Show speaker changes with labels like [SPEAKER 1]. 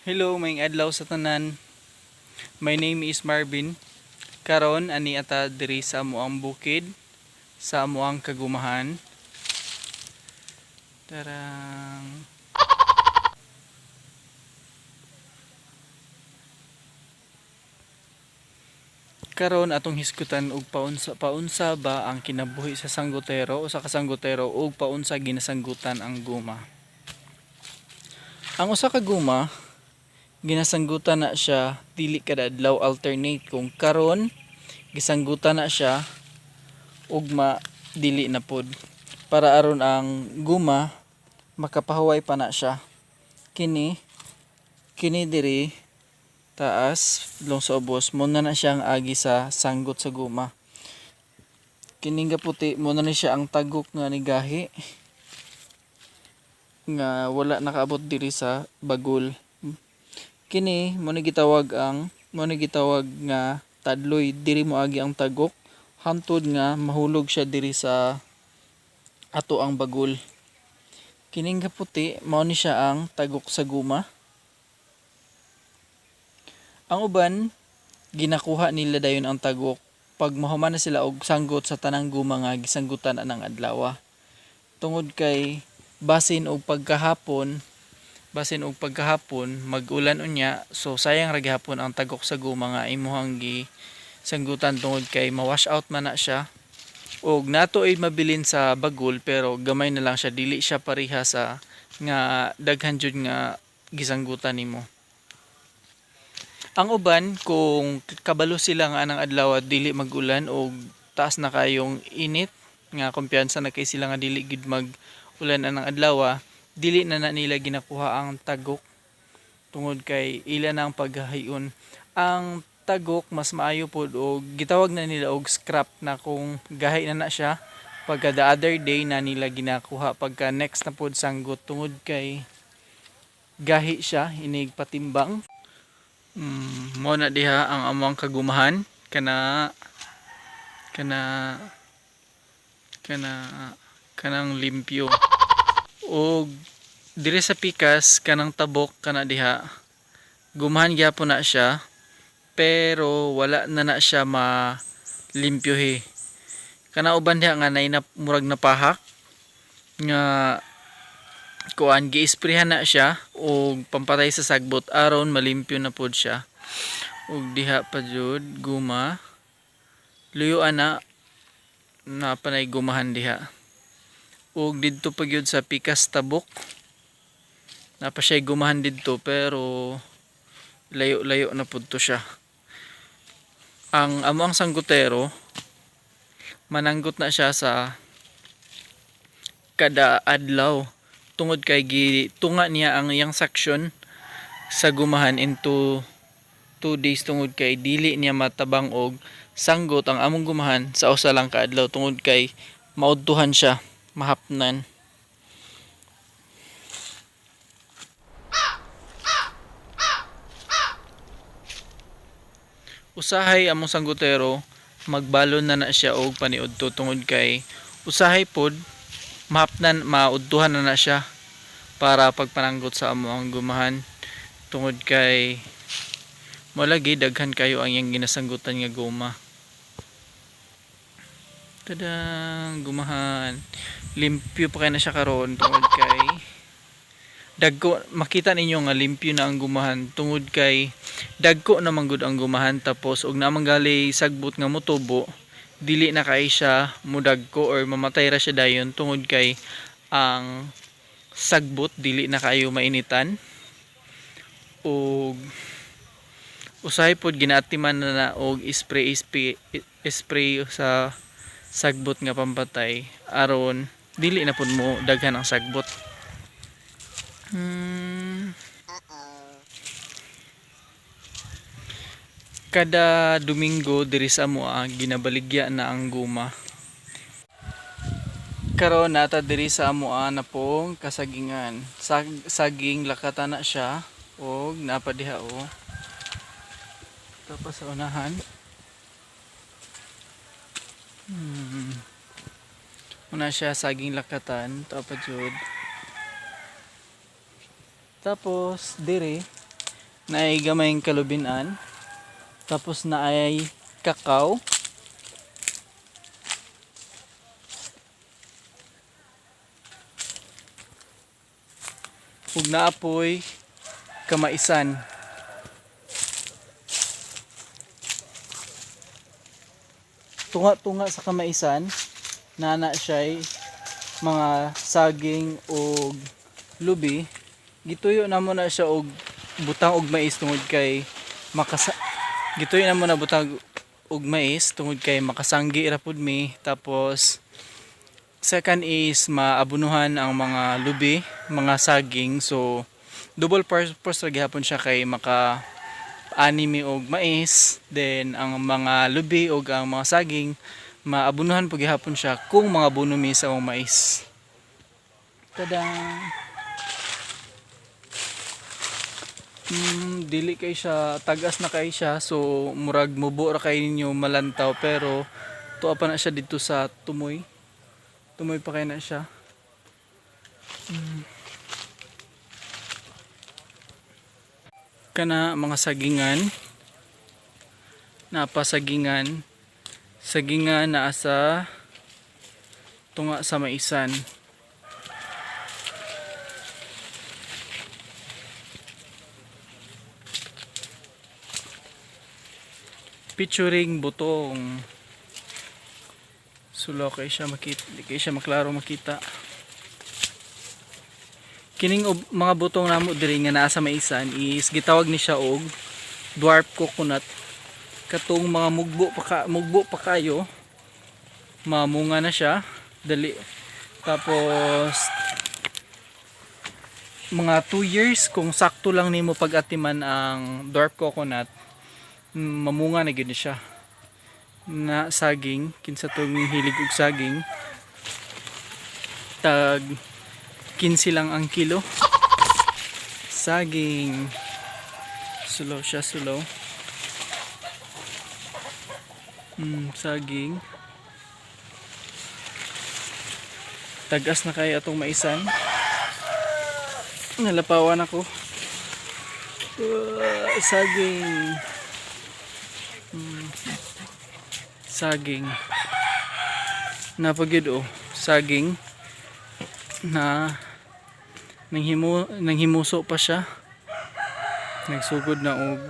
[SPEAKER 1] Hello, maayong adlaw sa tanan. My name is Marvin. Karon ani ata diri sa amoang bukid, sa amoang kagumahan. Tarang. Karon atong hisgutan og paunsa paunsa ba ang kinabuhi sa sanggutero o sa kasanggutero ug paunsa ginasanggutan ang guma. Ang usa ka guma ginasanggutan na siya dili kada adlaw, alternate. Kung karon gisanggutan na siya, ugma dili na pod, para aron ang guma makapahuway pa na siya. Kini kini diri taas long sa ubos mo na na siya ang agi sa sanggot sa guma. Kining puti mo na ni siya ang tagok nga nigahi nga wala nakaabot diri sa bagol. Kini mo ni gitawag ang mo ni gitawag nga tadloy. Diri mo agi ang tagok hantod nga mahulog siya diri sa ato ang bagol. Kining puti mao ni siya ang tagok sa guma. Ang uban ginakuha nila dayon ang tagok pag mahuman na sila og sanggot sa tanang guma nga gisanggutan anang adlaw, tungod kay basin og pagkahapon mag-ulan unya, so sayang ra gihapon ang tagok sa guma nga imuhang gisanggutan, tungod kay ma-wash out man na siya. Og nato ay mabilin sa bagol, pero gamay na lang siya, dili siya pareha sa nga daghan jud nga gisanggutan nimo. Ang uban, kung kabalo sila nga anang adlaw dili mag-ulan og taas na kayong init, nga kumpiyansa na kay sila nga dili gid mag-ulan anang adlaw, dili na na nila ginakuha ang tagok tungod kay ila na ang paghahion. Ang tagok mas maayo pod og gitawag na nila og scrap na kung gahi na na siya, pagka the other day na nila ginakuha pagka next na pod sanggot, tungod kay gahi siya inig patimbang. Mo na diha ang among kagumahan, kana kana kana kanang limpyo. Og diri sa pikas kanang tabok kana diha, gumahan gyapon na siya, pero wala na na siya ma limpyohe. Kana uban diha nga nay na, murag napahak nga kuan, giisprehan na siya og pampatay sa sagbot aron malimpyo na pod siya. Og diha pa jud guma, luyoan na na panay gumahan diha. Og didto pa gyud sa pikas tabok, napa siya gumahan didto, pero layo-layo na pud to siya. Ang amo ang sanggutero, mananggot na siya sa kada adlaw tungod kay gitunga niya ang iyang section sa gumahan into 2 days, tungod kay dili niya matabang og sanggot ang among gumahan sa usa lang ka adlaw, tungod kay maudtuhan siya, mahapnan. Usahay among sanggutero magbalon na na siya og paniudto, tungod kay usahay pod mahapnan, maudtuhan na na siya para pagpananggot sa amo ang gumahan, tungod kay mo lagi daghan kayo ang iyang ginasanggutan nga guma. Tadang gumahan, limpyo pa kay na siya karon tungod kay dagko. Makita ninyo nga limpyo na ang gumahan tungod kay dagko na man gud ang gumahan. Tapos og naa man gali sagbot nga motubo, dili na kay siya mudagko or mamatay ra siya dayon, tungod kay ang sagbot dili na kayo mainitan. Og usahay pod ginaatiman na na og spray spray spray sa sagbot nga pampatay aron dili na pud mo daghan ang sagbot. Kada Domingo diri sa amoa ginabaligya na ang guma. Karon nata diri sa amoa na pong kasagingan. Saging lakatan na siya og napa diha o. Tapos sa unahan. Una siya saging lakatan, tapos jud. Tapos diri Naay gamayng kalubinan. Tapos naay kakao. Ug naapoy kamaisan. Tunga-tunga sa kamaisan, nana siya'y mga saging og lubi. Gituyo na mo na siya og butang og mais tungod kay makasa gituyo na mo na butang og mais tungod kay makasanggi ra pud mi. Tapos second is maabunuhan ang mga lubi, mga saging. So double purpose ra gihapon siya kay maka anime og mais, then ang mga lubi og ang mga saging maabunuhan po gihapon siya kung mga buno mi sa among mais. Tada! Dili kay siya tagas na kay siya, so murag mubo ra kay ninyo malantaw, pero tuwa pa na siya dito sa tumoy. Tumoy pa kay na siya. Kana mga sagingan, napasagingan, sagingan naa sa tunga sa maisan. Picturing butong. Sulo kay siya makita, di kay siya maklaro makita. Kining mga butong namo diri nga naa sa maisan is gitawag ni siya og dwarf coconut. Katong mga mugbo pa kayo, mamunga na siya dali. Tapos mga 2 years kung sakto lang nimo pag-atiman ang dwarf coconut, mamunga na gyud ni siya. Na saging, kinsa tong hilig og saging, tag 15 lang ang kilo. Saging. Sulo siya, sulo. Saging. Tagas na kayo atong maisan. Nalapawan ako. Saging. Saging. Napagid oh. Saging na nanghimuso pa siya. Nagsugod na og